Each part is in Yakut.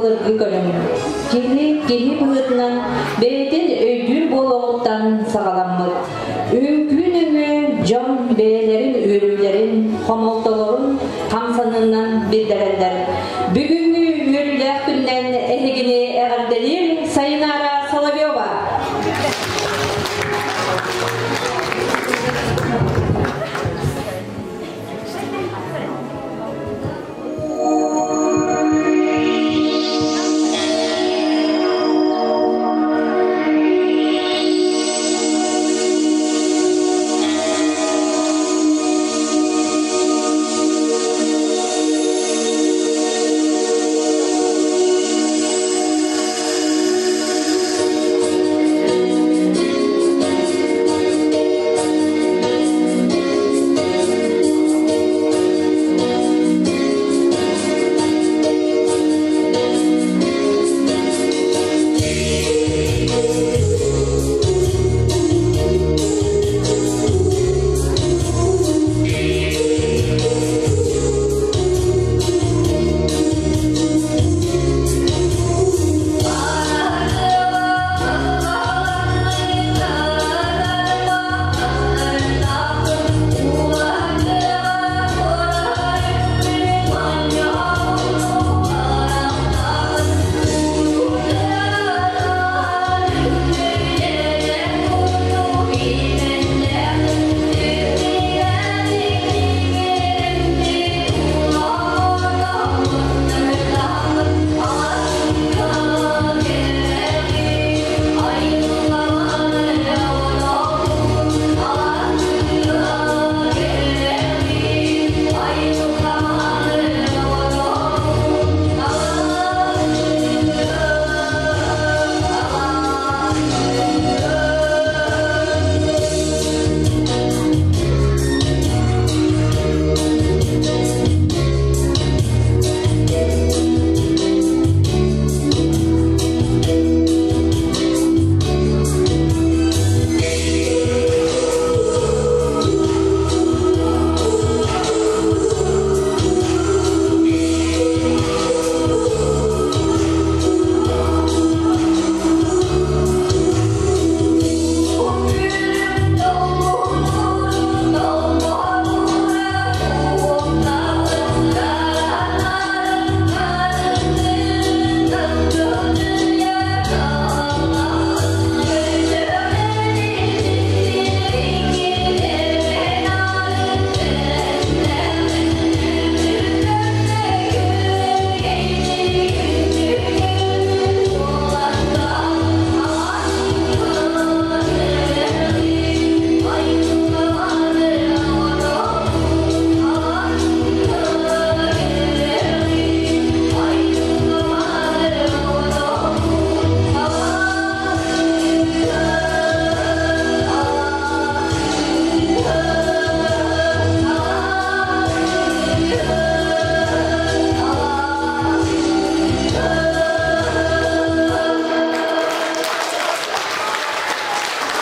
былыргы көрүҥ. Киһи киһи быһыытынан бэйэтин өйдүүр буолуоҕуттан саҕаламмыт. Үҥкүү нөҥүө дьон бэйэлэрин үөрүүлэрин, хомолтолорун хамсанынан биллэрэллэр. Бүгүҥҥү үөрүүлээх күннэн эһигини эҕэрдэлиир Сайынаара Соловьева.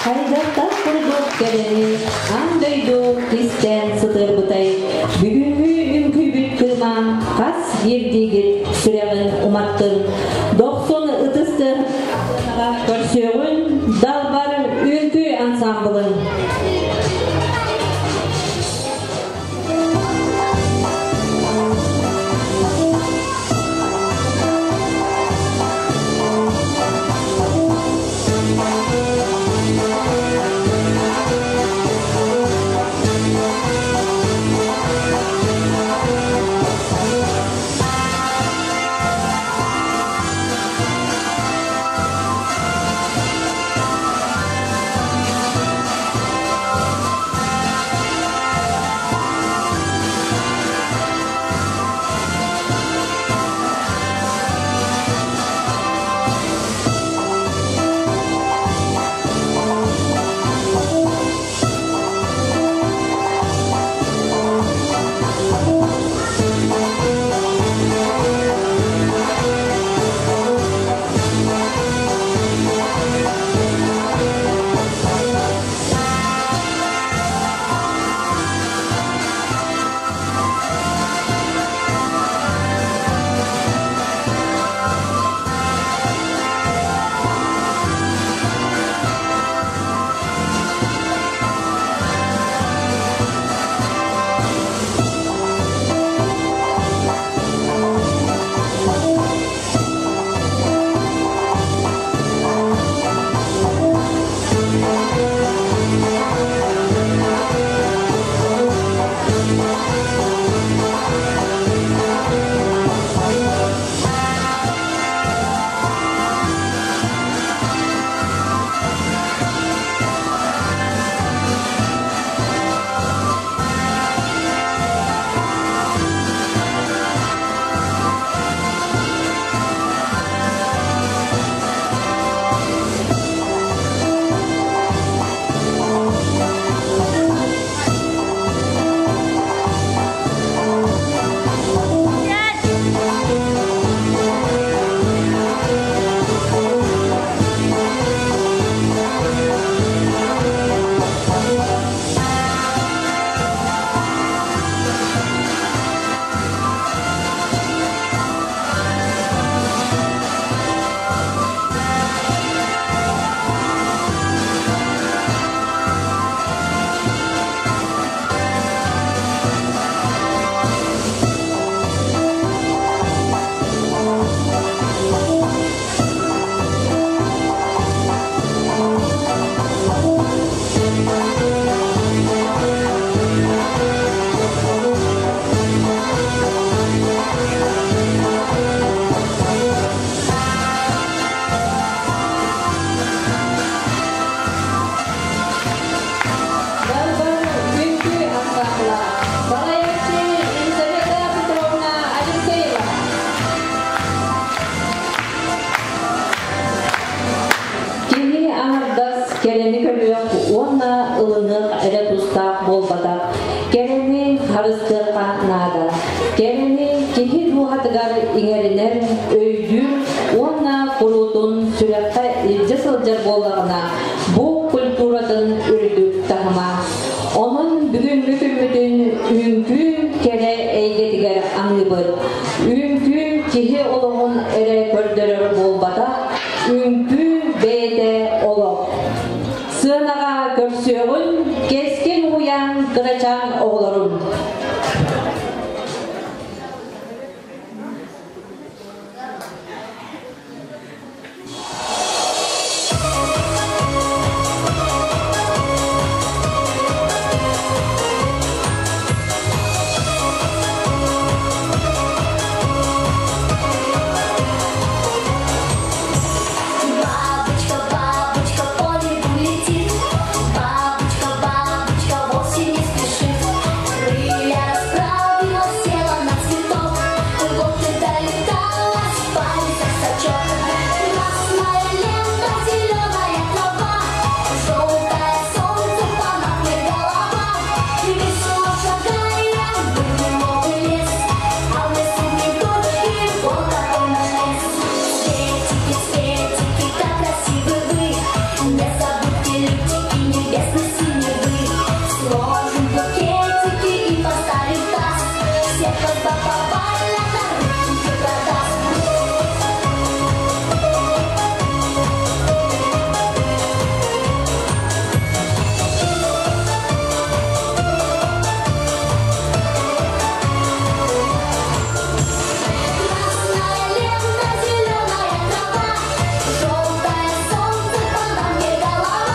Хайдахтаах курдук кэрэни аан дойду кистээн сытыарбытай, бүгүҥҥү үҥкүүбүт кыыма хас биирдиигит сүрэҕин уматтын, дохсун ытыстын көрсүөҕүн Далбар үҥкүү ансаамбылын. билинэр, өйдүүр уонна куруутун сүрэххэ илдьэ сылдьар буоллаҕына, бу культуратын үрдүк таһыма. Онон бүгүҥҥү күммүтүн үҥкүү кэрэ эйгэтигэр аныыбыт. Үҥкүү киһи олоҕун эрэ көрдөрөр буолбатах, үҥкүү бэйэтэ олох. Сыанаҕа көрсүөҕүн кэскил уһуйаан кырачаан оҕолорун. Бабочка, бабочка, по небу летит. Бабочка, бабочка, вовсе не спешит. Крылья расправила, села на цветок. Вот и долеталась палец сачок. Красная лента, зеленая трава, желтое солнце, панамки голова. И весело шагая в еловый лес, а в лесу цветочки, вот такой наш лес. Цветики, цветики, как красивы вы, не забудьте лютики небесной синевы. Сложим букетики и поставим таз, всех вас баба Валя на рынке продаст. Красная лента, зеленая трава, желтое солнце, панамки голова.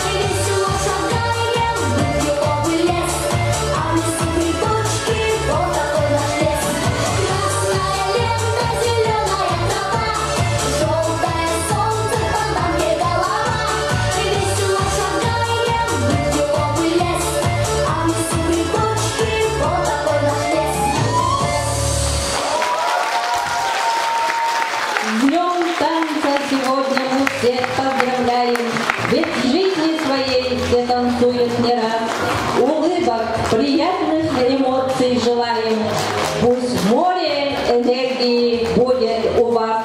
Весело шагаем в еловый лес, а в лесу грибочки, вот такой наш лес. Красная лента, зеленая трава, желтое солнце, панамки голова. Весело шагаем в еловый лес, а в лесу грибочки, вот такой наш лес. С днем танца сегодня мы всех поздравляем, ведь в жизни своей все танцуют не раз. Улыбок, приятных эмоций желаем. Пусть море энергии будет у вас.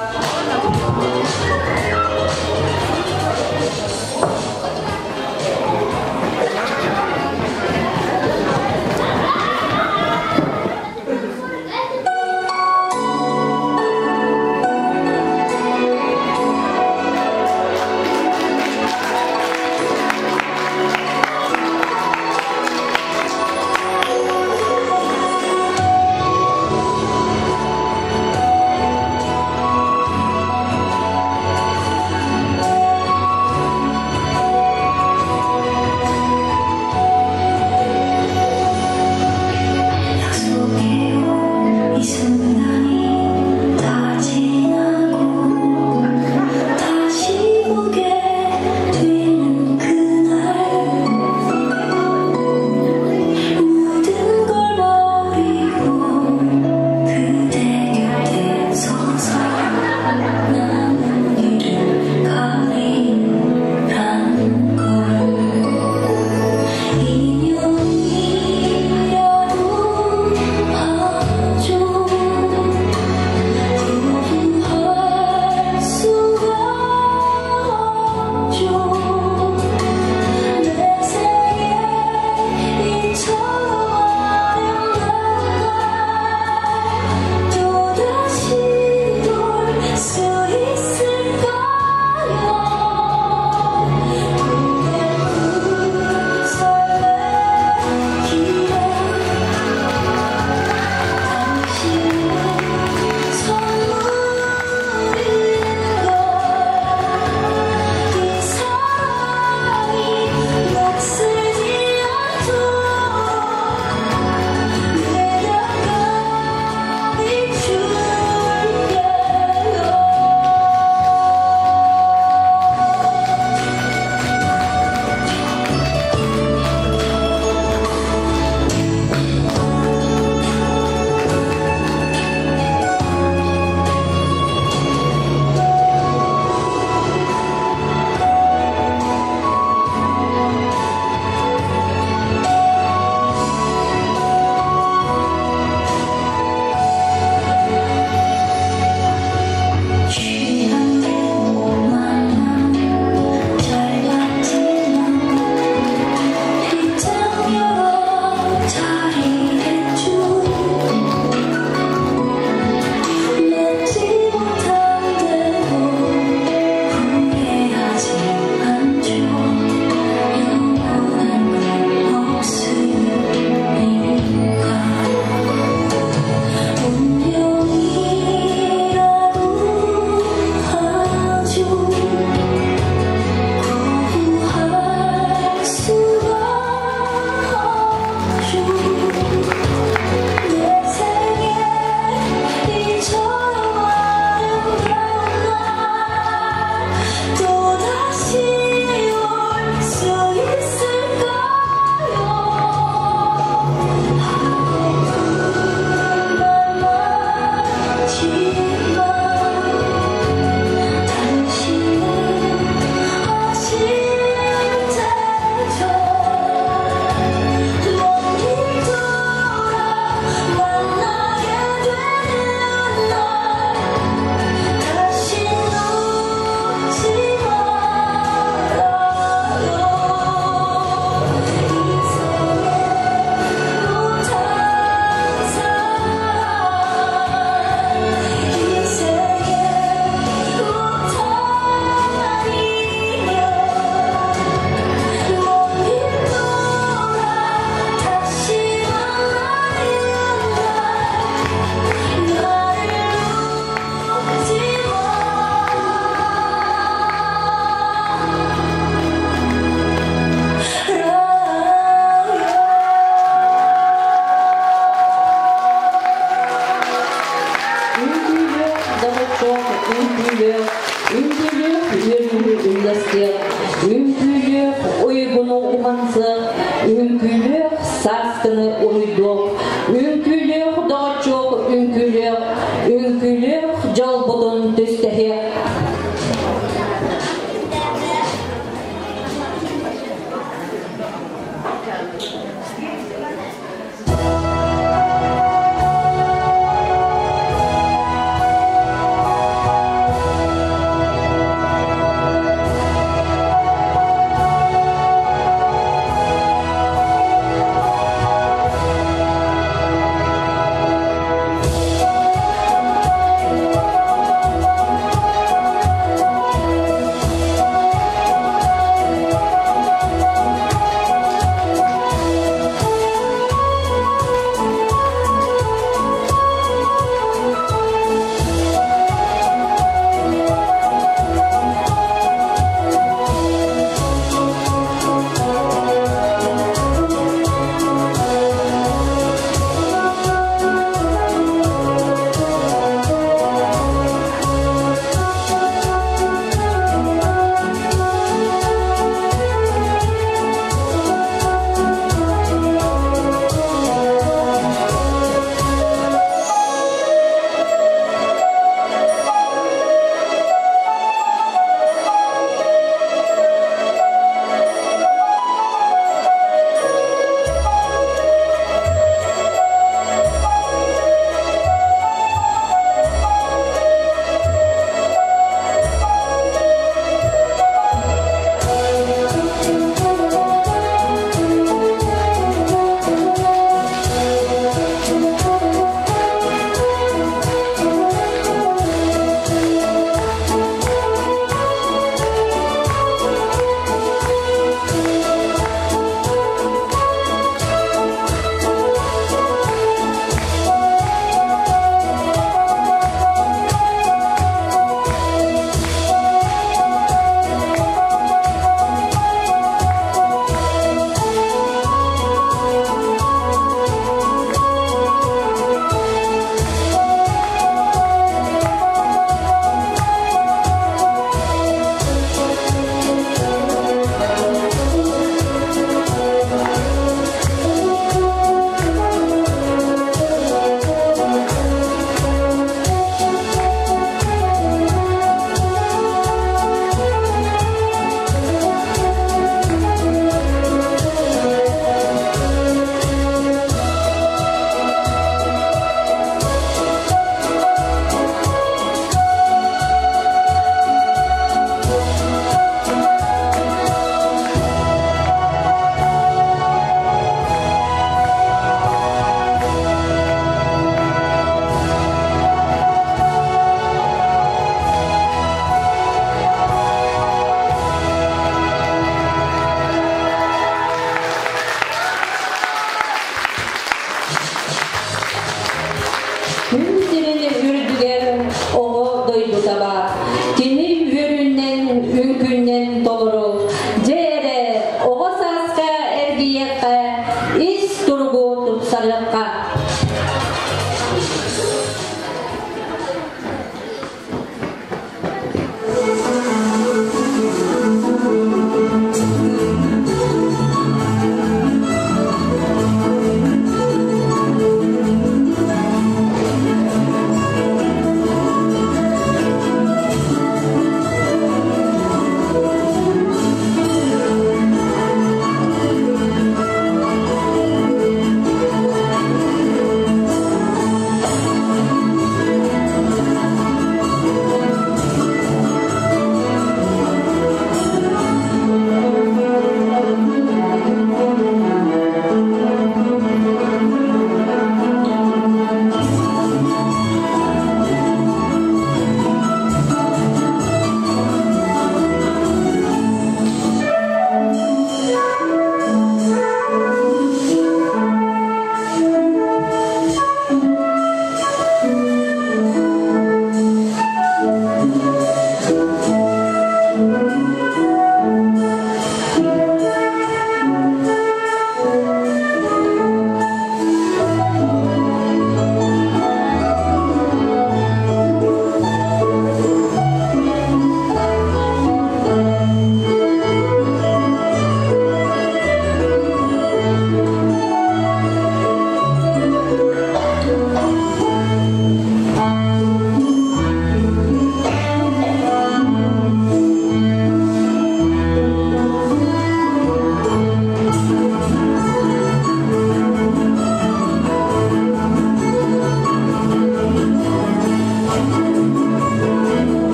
Үҥкүүлүөх, үҥкүүлүөх үөрүүнү үллэстиэх, үҥкүүлүөх уйгуну уһансыах, үҥкүүлүөх сааскыны уруйдуох, үҥкүүлүөх доҕоччуок үҥкүүлүөх, үҥкүүлүөх дьолбутун түстэһиэх.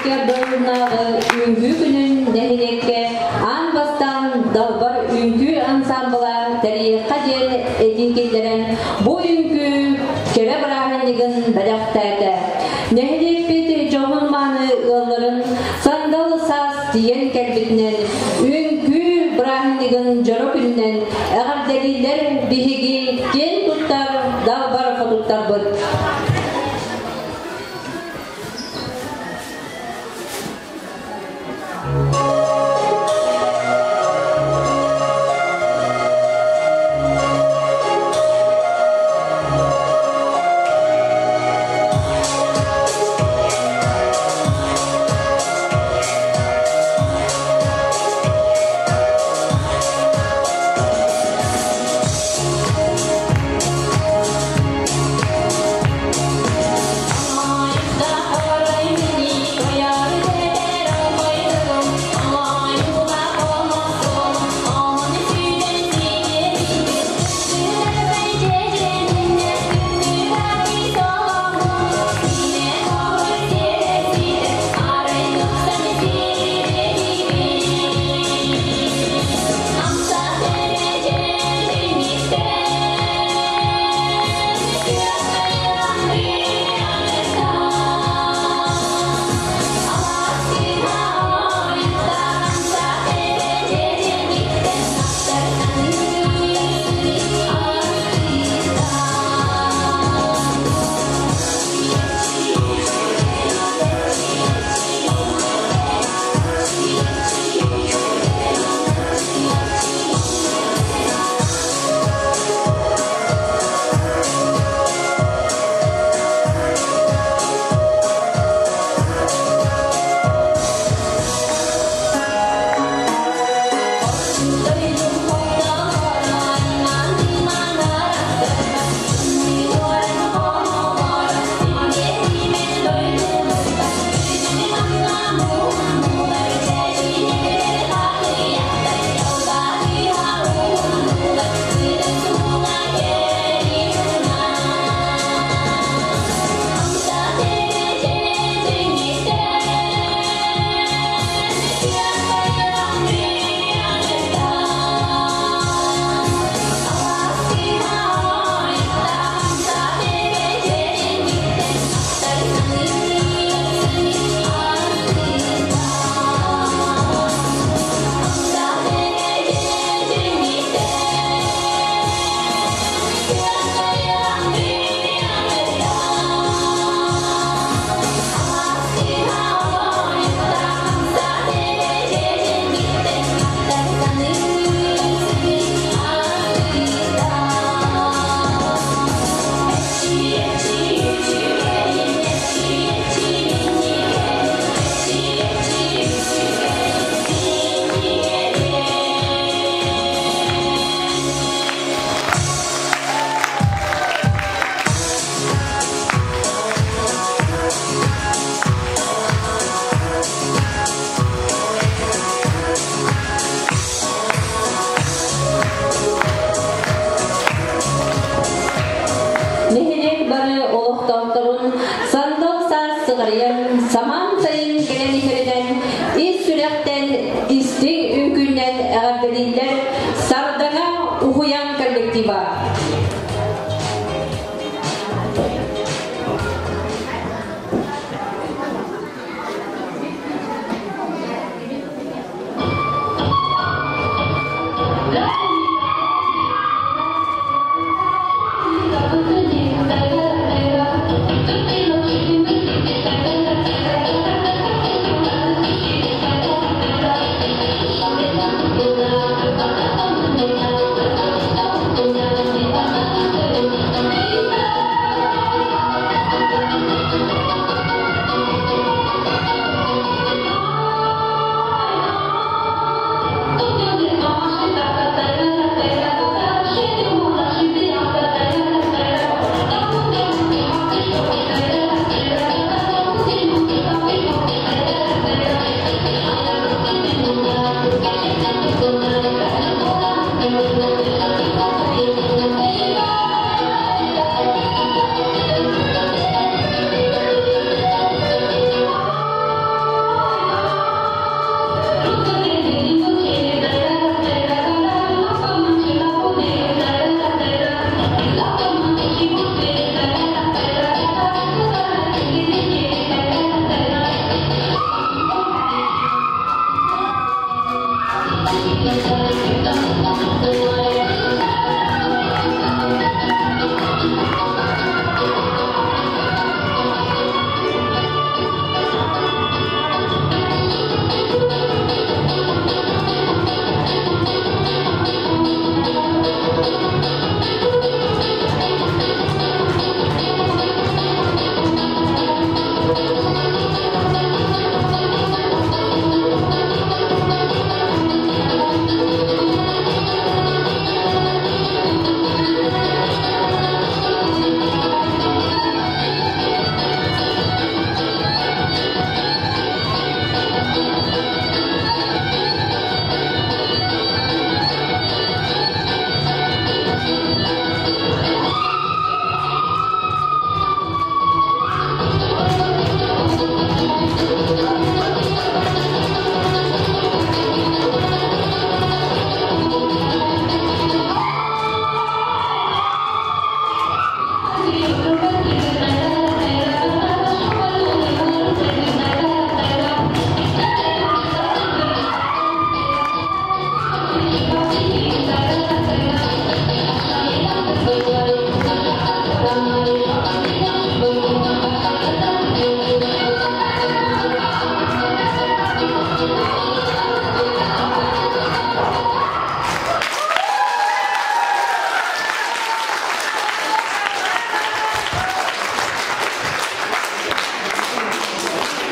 икки ардыларынааҕы үҥкүү күнүн нэһилиэккэ аан бастаан Далбар үҥкүү ансаамбыла тэрийиэххэ диэн этии киллэрэн, бу үҥкүү кэрэ бырааһынньыгын бэлэхтээтэ. Нэһилиэкпит дьоһун-мааны ыалларын сандал саас тиийэн кэлбитинэн, үҥкүү бырааһынньыгын дьоро күнүнэн эҕэрдэлииллэр биһиги киэн туттар Далбар хотуттарбыт.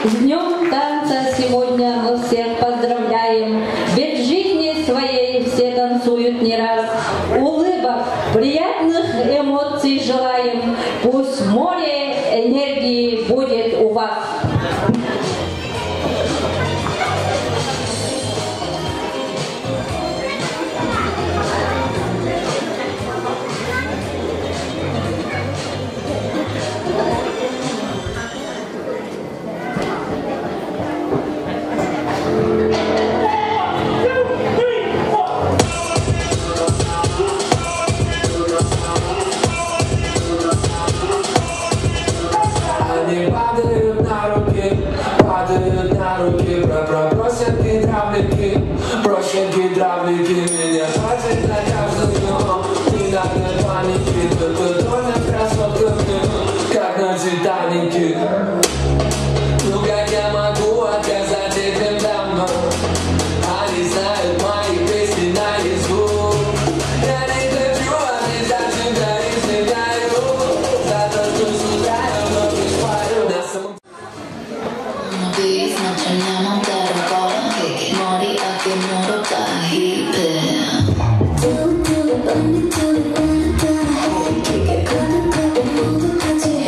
С днем танца сегодня мы всех поздравляем, ведь в жизни своей все танцуют не раз. Улыбок, приятных эмоций желаем, пусть море энергии будет у вас. Они падают на руки, падают на руки, просят гидравлики, просят гидравлики. Меня хватит на каждую, не надо паники, тут тонет красотками, как на Титанике. Ну как я могу отказать этим дамам? Они знают мои песни наизусть. Я не хочу отрезать себя и себя за то, что с утра я вновь не спаю на самом. 내 맘대로 걸어 머리 어깨 무릎 다 힙해. Do do it, only do it, wanna wanna kick it, 가득하고 모두 같이 해.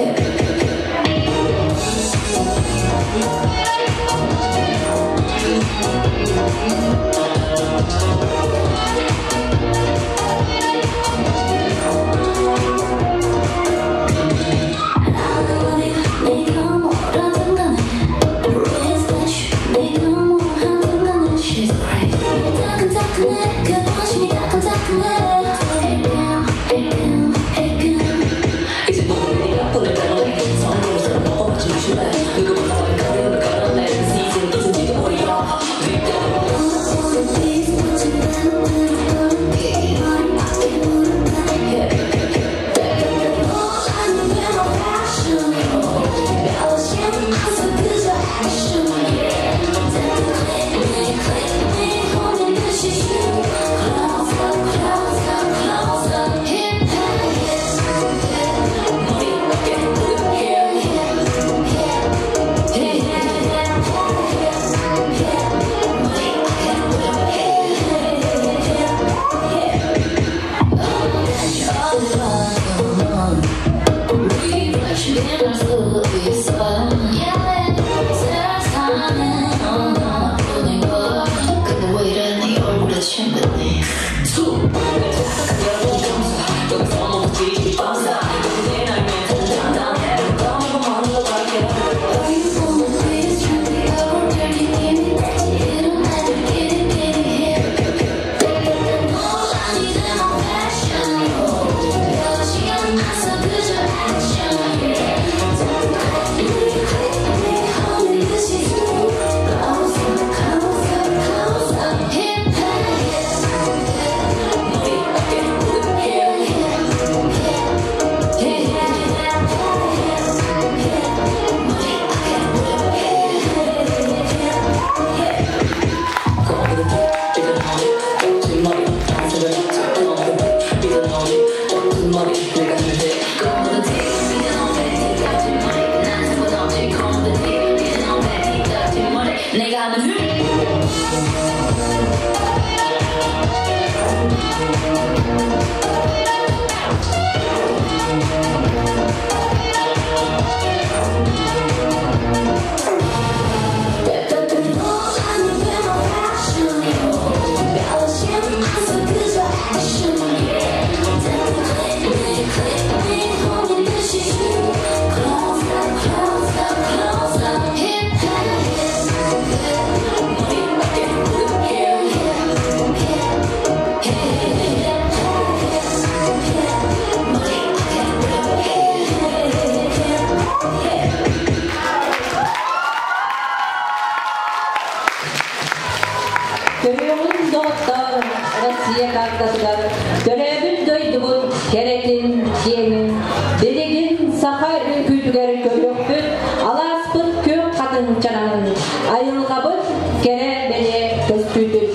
네가 뭐라든 간에 Refresh 네가 뭐 하든 간에 She's crazy. 따끈따끈해 그 관심이 따끈따끈해. 애끔 애끔 이제 모든 네가 폰을 빼내 선물을 서로 먹어 조심해 누구보다 거리를 걸어내 시즌 이즌 머리야. 머리 어깨 무릎 힙. 근데 왜 이래 네 얼굴에 침 뱉니? 여기서 멈추지 밤사 내 나이면 당당해 너무 먼저 갈게. Hip. 내가 하는 흠! Көрүөҕүҥ, доҕоттоор, Россия картатыгар төрөөбүт дойдубут кэрэтин, киэҥин, билигин саха үҥкүүтүгэр көрүөхпүт, алааспыт күөх хатыҥ чараҥын, айылҕабыт кэрэ бэлиэ көстүүтүн.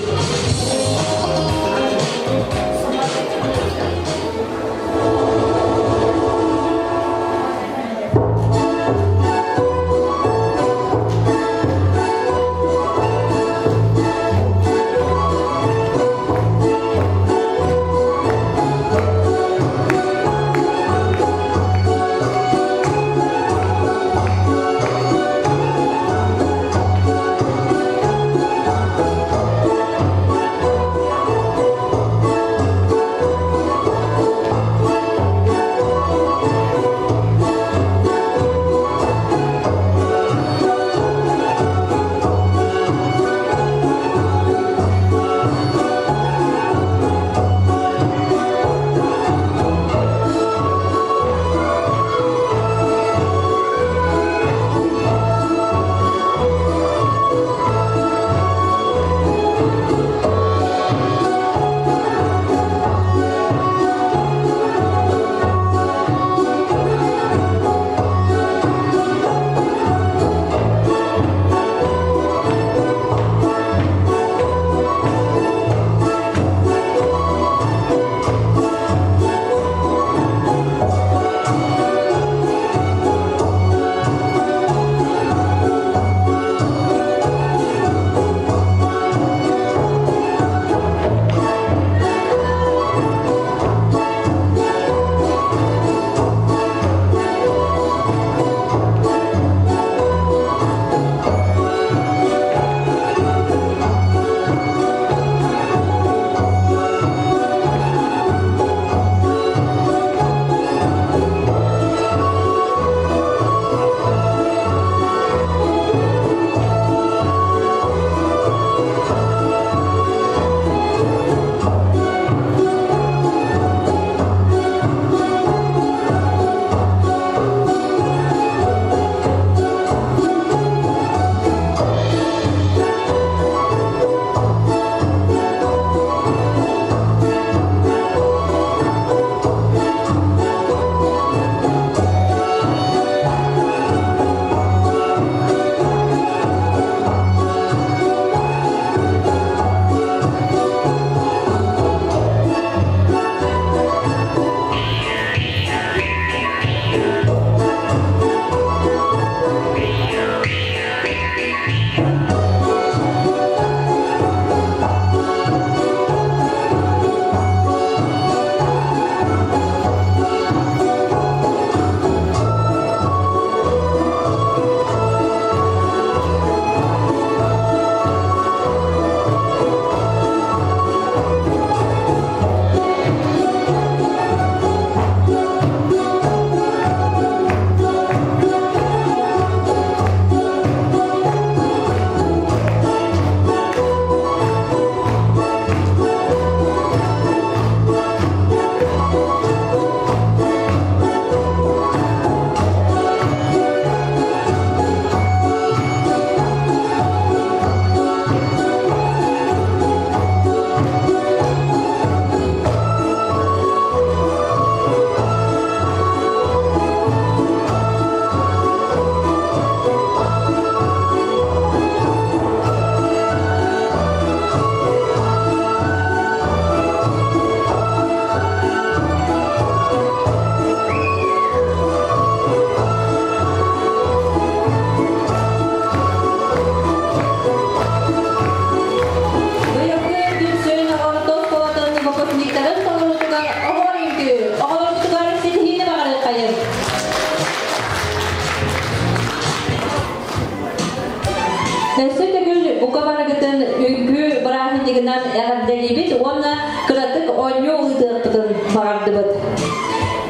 бырааһынньыгынан эҕэрдэлиибит уонна кыратык оонньуу ыытыахпытын баҕардыбыт.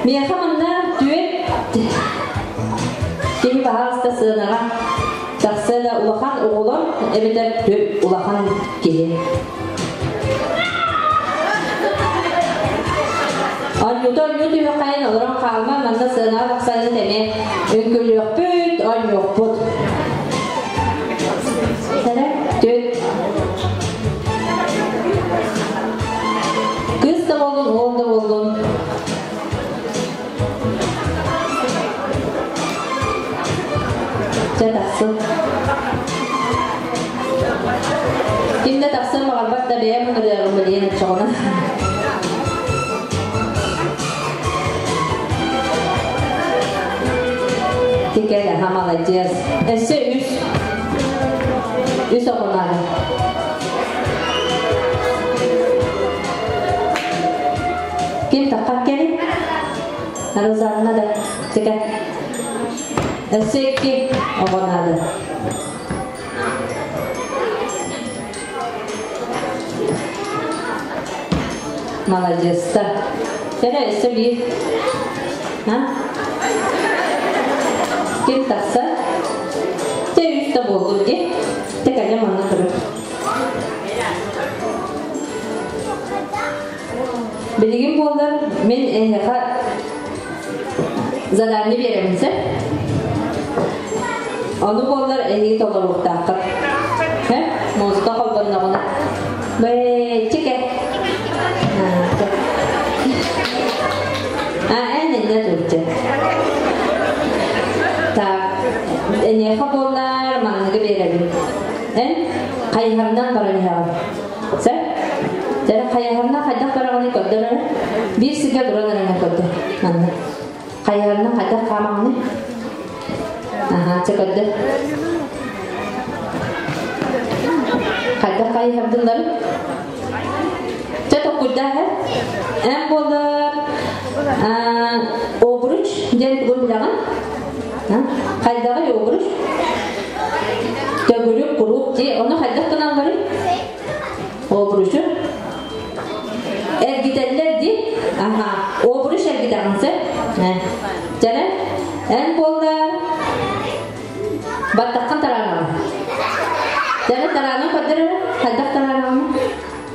Миэхэ манна түөрт киһи баһаалыста сыанаҕа тахсыана улахан оҕолор эбэтэр түөрт улахан киһи. Оонньуута оонньуу түһүөххэйин олорон хаалма, манна сыанаҕа тахсанын эмиэ үҥкүүлүөхпүт, оонньуохпут. Сэрэ, түөрт. Кыыс да буоллун, уол да буоллун. Чэ, тахсын. Ким да тахсын баҕарбат да бэйэм ыҥырыаҕым диэн оччоҕуна. Тикэл, аха, маладьыас. Өссө үс. Үс оҕунаары. Ким таххар кэлин? Розанна да. Тикэ. Өссө икки оҕунаары. Маладьыастар. Кэрэ өссө биир. А? Ким тахсар? Чэ үс да буоллун дии. Тэ кэлэ манна турун. Билигин буоллар мин эһиэхэ задание биэрэбин сөп. Ону буоллар эһиги толоруохтааххыт. Һэ? Музыка холбонноҕуна. Бэччикэ. А, эн иннэ турча. Так, эниэхэ буоллар манныгы биэрэбин. Эн хайыһарынан баран иһэҕин. Сөп? Дьэ, хайыһарынан хайдах бараҕыный көрдөр эрэ. Биир сиргэ туран эрэ көрдөр. Манна. Хайыһарынан хайдах хаамаҕыный? Аха, чэ көрдөр. Хайдах хайыһардылларын? Чэ толкуйдаа эр. Эн буолар обруч диэн тугун билэҕин? Хайдаҕый обруч? Төгүрүк куруук дии. Ону хайдах гыналларый? Обручу? Эргитэллэр дии. Аха. Обруч эргитэҕин сөп. Дьэ, эн буоллар баттаххын тараанабын. Дьэ, тараанан көрдөр эрэ. Хайдах тараанабын?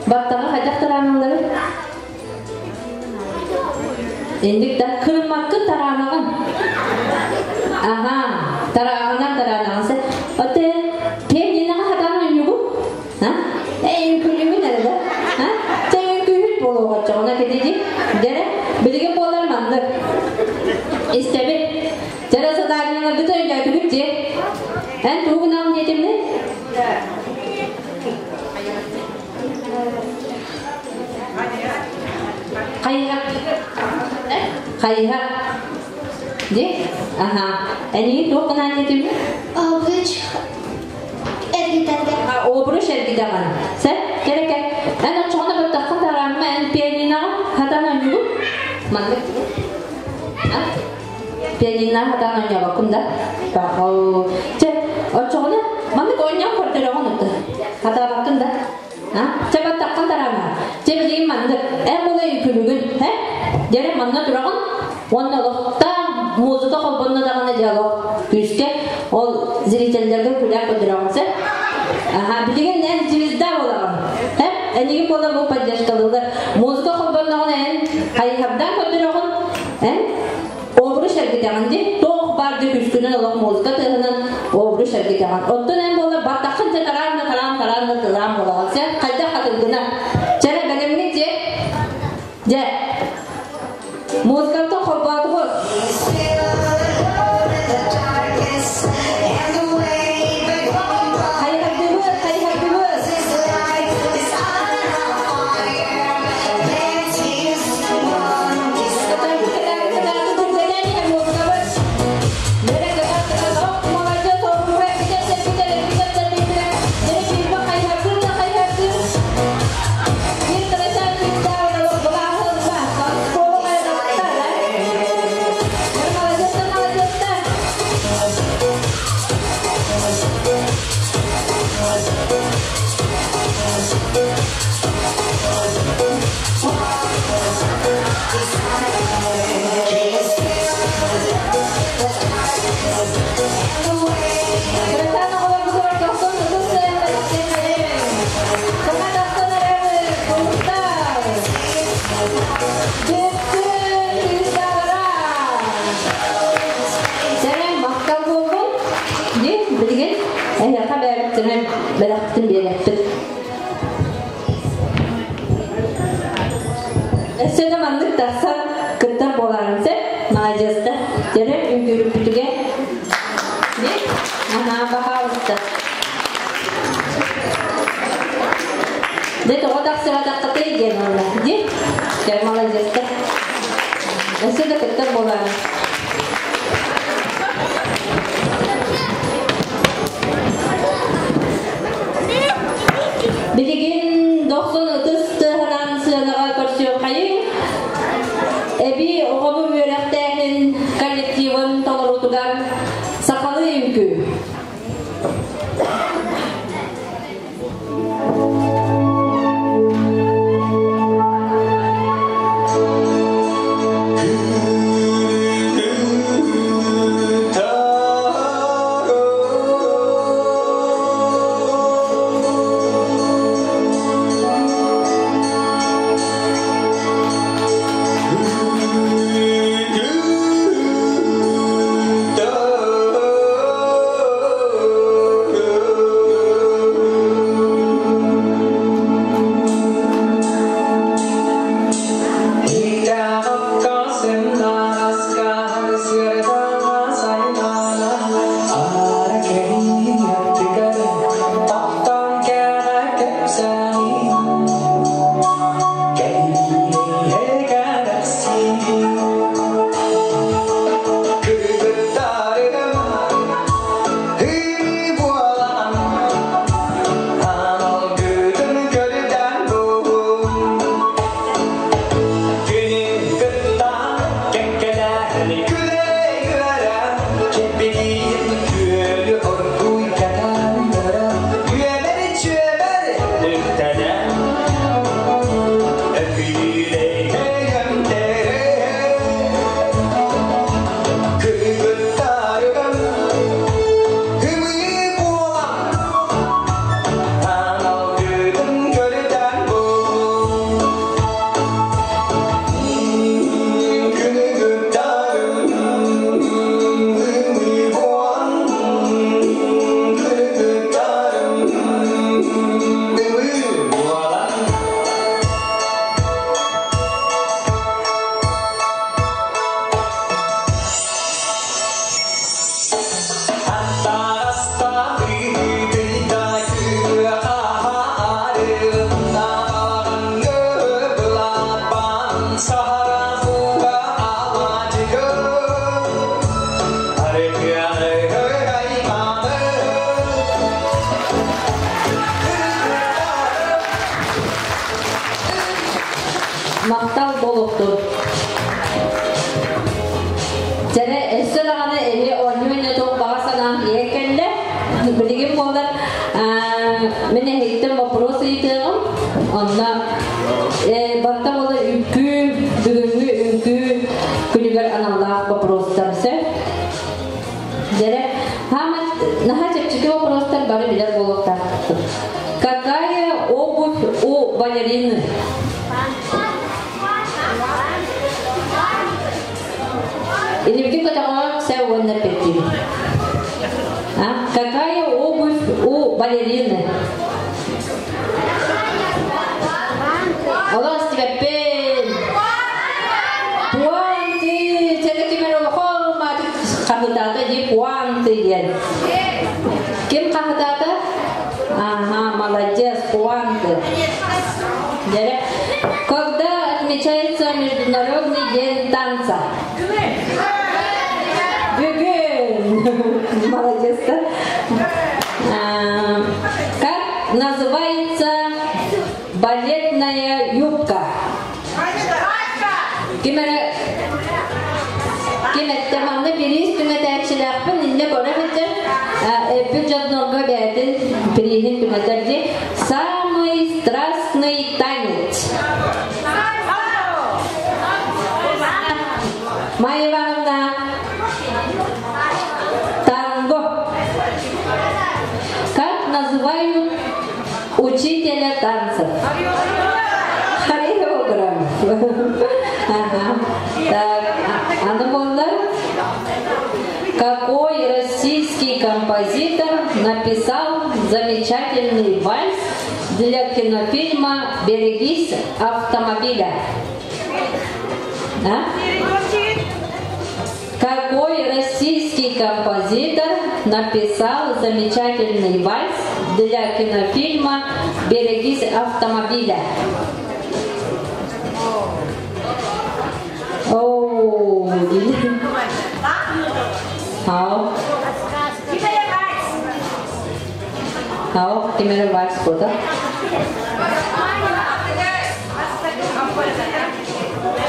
Баттаҕы хайдах тарааналларый? Инник да кырыммаккын тараанаҕын. Аха, тарааҕынан тараанаҕын сэ. Оте пианиноҕа хатаан оонньуугун? А? Ээ, үҥкүүлүүгүн эрэ да? А? Чэ, үҥкүүһүт буолуох оччоҕуна кэтиди. Дьэрэ, билигин буолар маннык. Истэбит. Дьэрэ сатаанньаларгыт өйдөөтүгүт дии. Эн тугу гынаҕын диэтимми? Хайыһар. Хайыһар. Ди? Аха. Эниги туох гынаан диэтимми? Обруч эргитэргэ. Обруч эргитэҕин. Сэ, кэрэкэ. Эн оччоҕуна баттаххын тараамма эн пианиноҕа хатан оонньуугун? Маннык. Пианино хатан оонньообоккун да? Чэ, оччоҕуна маннык оонньоон көрдөрөҕүн отто. Хатаабаккын да? Чэ баттаххын тараама. Чэ билигин маннык. Эн була үкүлүгүн, һэ? Дьэрэ манна тураҕын уонна олохтоох музыка холбонно даҕаны диалог күүскэ ол зрителлэргэ күлээх көрдөрөҕүн сэ. Аха, билигин эн звезда буолаҕын. Һэ? Энигин буола бу поддержкалыылар. Музыка холбонноҕуна эн хайыһардаан көрдөрөҕүн, эн обруч эргитэҕин дии. Туох баар дии күскүнэн олох музыка тыаһынан обруч эргитэҕин. Оттон эн буола баттаххын дьэ тараан да тараан тараан да тылаан буолаҕын. Сэ хайдах хатыргына. Чэрэ бэлэмҥит дьэ. Дьэ. Музыкаттан холбоотугут. Хайыһардыбыт, хайыһардыбыт. биэриэхпит. Өссө да маннык тахсан кыттар буолаарыҥ сөп. Маладьыаста. Дьэрэ үҥкүүрүппүтүгэр. Аһаа, баһаалыста. Дьэ, тоҕо тахсыбатаххытый диэн онно. Дии? Дьэ, маладьыастар. Өссө да кыттар буолаарыҥ. Билигин дохсун ытыс тыаһынан сыанаҕа көрсүөххэйиҥ. Эбии оҕону үөрэхтээһин коллективын толоруутугар сахалыы үҥкүү. Махтал буолуохтун. Дьэ, өссө даҕаны эһи оонньуу ойнотуох баҕа санаам ийэ кэллэ. Билигин буолар мин эһигиттэн боппуруос ыйытыаҕым. Онно барыта буола үҥкүү, бүгүҥҥү үҥкүү күнүгэр аналлаах боппуруостар сөп. Дьэрэ, наһаа чэпчэки боппуруостар бары билэр буолуохтаахпыт. Какая обувь у балерины? Илимки көтөҕө сэ уонна петтим. А? Какая обувь у балерины? Олох истибэппин. Пуанты, сэтэ ким эрэ олохо хаһытаата дии пуанты диэн. Ким хаһытаата? Ага, молодец, пуанты. Когда отмечается Международный день танца? Бүгүн. Молодец, да? Как называется балетная юбка? Ким эрэ ким эттэ манна бириис түҥэтээччилээхпин иннэ көрө сылдьар эппит дьоннорго бэйэтин бирииһин түҥэтэр дии самый страстный танец Майя Ивановна танго как называют учителя танцев хореограф ага. Так, аны буолла какой российский композитор написал Замечательный вальс для кинофильма «Берегись автомобиля»? А? Какой российский композитор написал замечательный вальс для кинофильма «Берегись автомобиля»? О, 好，好，ким эрэ вальс буолла.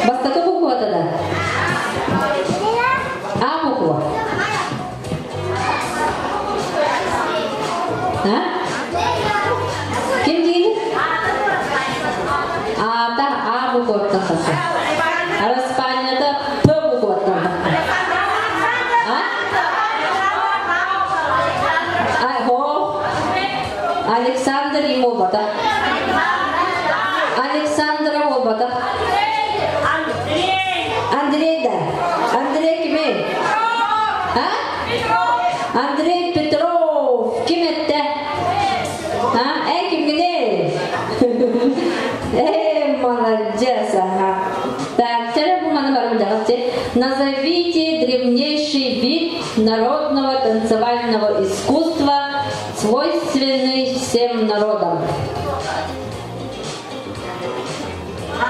Бастакы буквата да? А буква. А? Ким диигин? Аата А букваттан тахсар. Араспаанньата П букваттан тахсар. А? А, хо. Александр Имобата. Александра буолбата. Андрей да. Андрей кимий? А? Андрей Петров. Ким эттэ? А? Эй, кимҥиний? Эй, молодец, ага. Так, вчера Назовите древнейший вид народного танцевального искусства, свойственный всем народам.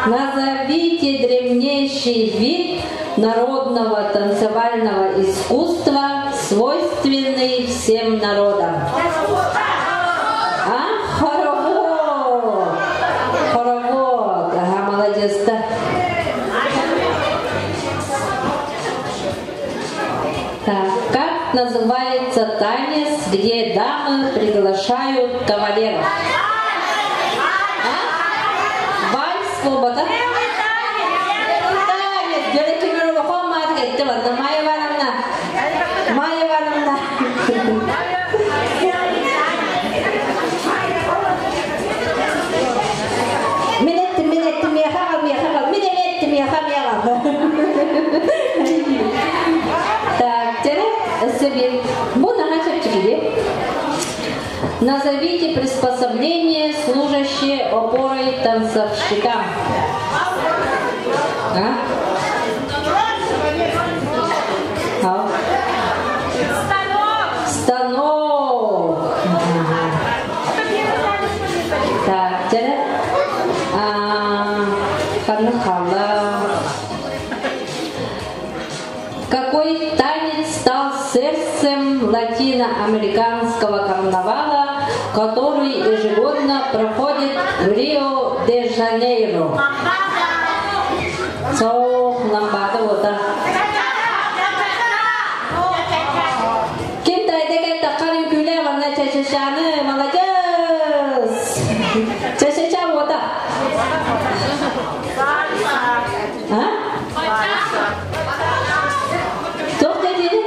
Назовите древнейший вид народного танцевального искусства, свойственный всем народам. А? Хоровод. Хоровод. Ага, молодец. Да. Так, как называется танец, где дамы приглашают кавалеров? А? Вальс, буолбата? Танец. Майя Ивановна. Майя Ивановна. Мин эттим, мин эттим, миэхэ, миэхэ, мин эттим, миэхэ, миэхэ. Так, теперь бу наһаа Назовите приспособление, служащее опорой танцовщикам. А? А? Станок. Так, теперь ханна хаалла. Какой танец стал сердцем латиноамериканского карнавала, который ежегодно проходит в Рио-де-Жанейро? Суох, ламбада буолла. Ким тайдека таккарын күле ванна ча-ча-чаны, молодец! Ча-ча-ча буолла. А? Туох диэтиҥ?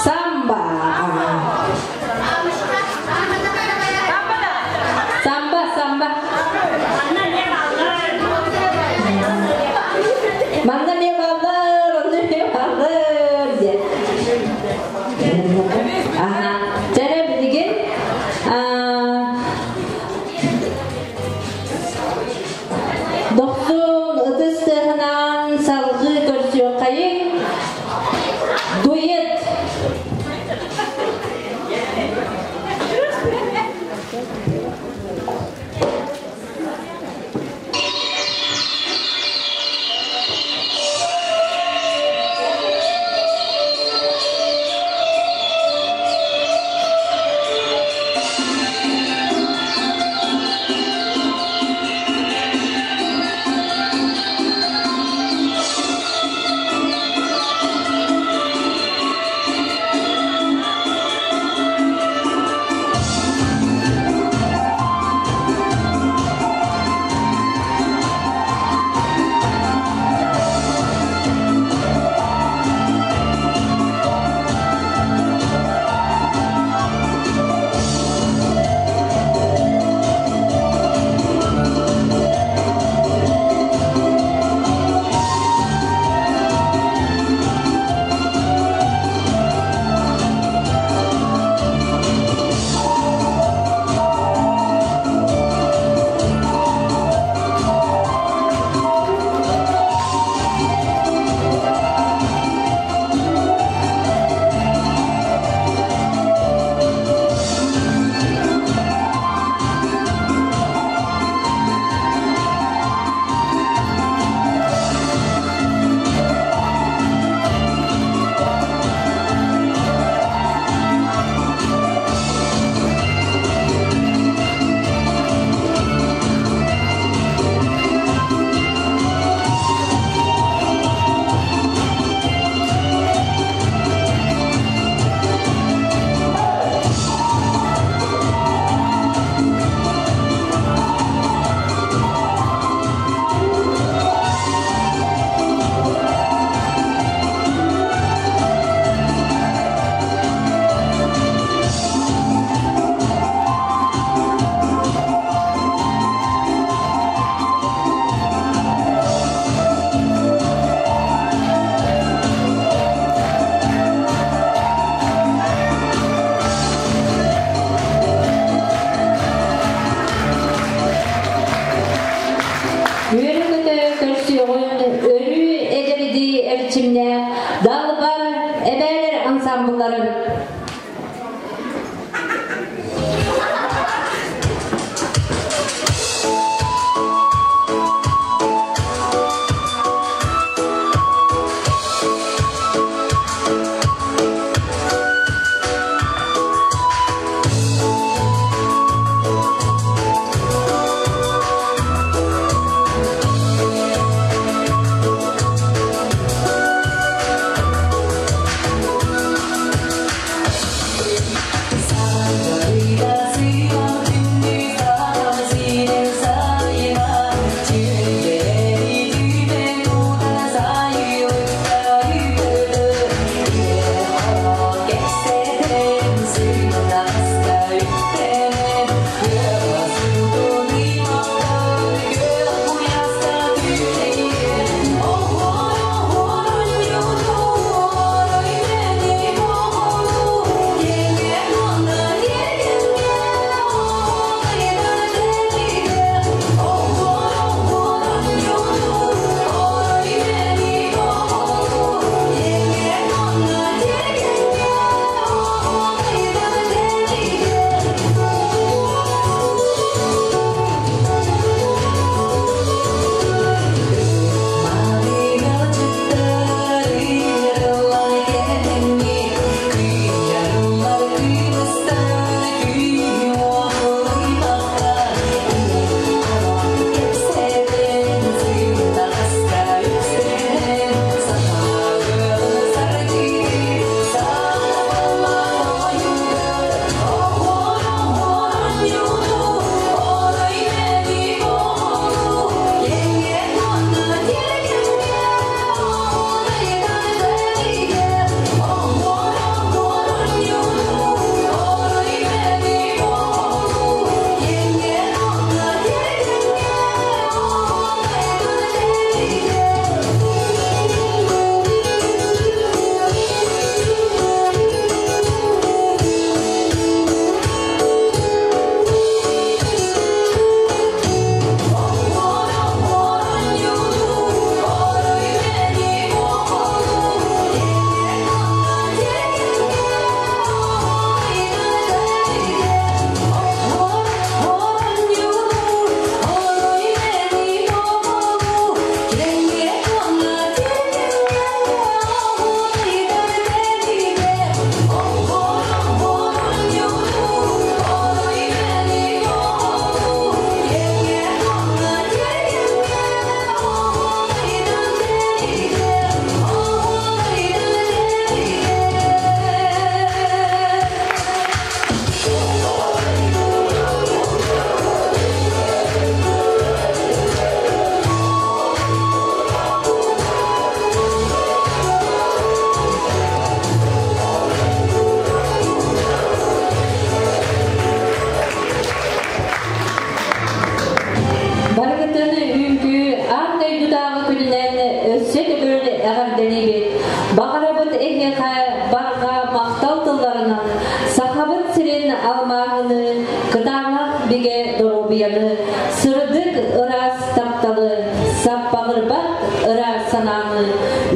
Самба. Самба, самба. бигэ доруобуйаны, сырдык ыраас тапталы, саппаҕырбат ыраас санааны,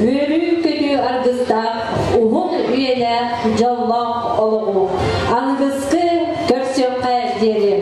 үөрүү-көтүү аргыстаах, уһун үйэлээх дьоллоох олоҕу аныгыскы көрсүөххэ диэри.